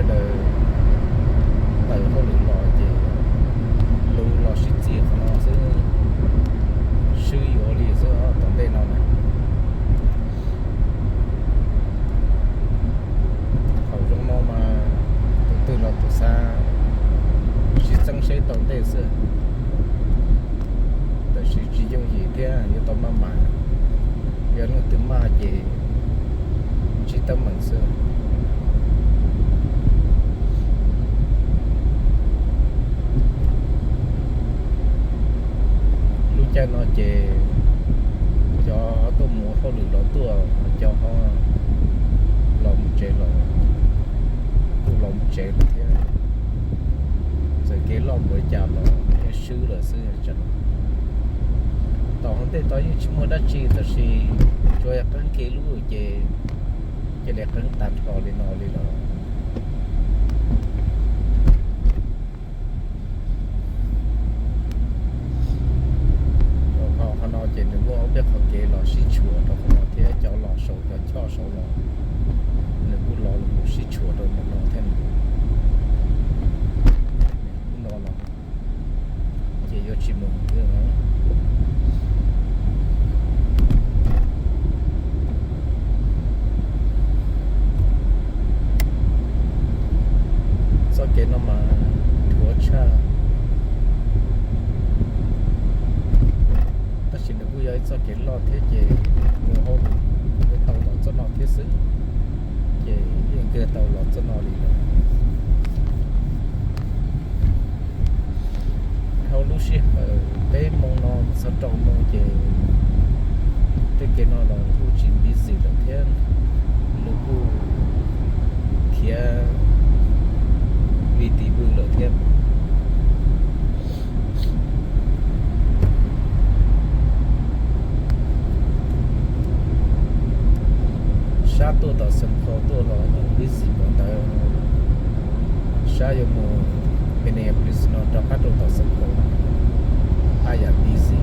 Sawv daws tawm hauj lwm los ces lug los sib txig qhov no xwb, swb yuav li xwb tom ntej no na. Thaum zoo no mas tus twg los tus xav sib txeeb seb tau ntej xwb, tab sis tsis yooj yim thiab yuav tau maj mam. Yog leej twg maj ces tsis teeb meem xwb. Lub caij no ces cov tuaj mus hauj lwm los tuaj, cov ho los mus tsev los, kuj los mus tsev lawm thiab. Txawm kev loj npaum li cas los yeej swb lawm xwb. Tom hauv ntej tod yeej tsis muaj dab tsi, tab sis tsuas yog qeeb kiag lub ces cia li qeeb tag nrho li no li lawm. Qhov no ces nws muaj ob peb qhov kev los sib tshuam rau qhov no thiab, cov los saud, cov choj saud los nws kuj los mus sib tshuam rau ntawm no thiab. Hnub no los ces yuav tsis mus thiab. Txoj kev no mas dhuav tshaj, tab sis nws kuj yog ib txoj kev loj thiab ces mus hauj lwm yuav tau los txoj no thiab xwb, ces yeej kawg tau los txoj no li lawm. Dhau lub sij hawm peb moo no mus txog rau moo ces tej kev no los kuj tsis busy lawm thiab, nws kuj khiav vij tis vwj lawm thiab. Sab tuaj tom Saint Paul tuaj los yeej busy npaum ntawd. Sab yuav mus Minneapolis no rov qab rau tom Saint Paul, haj yam busy.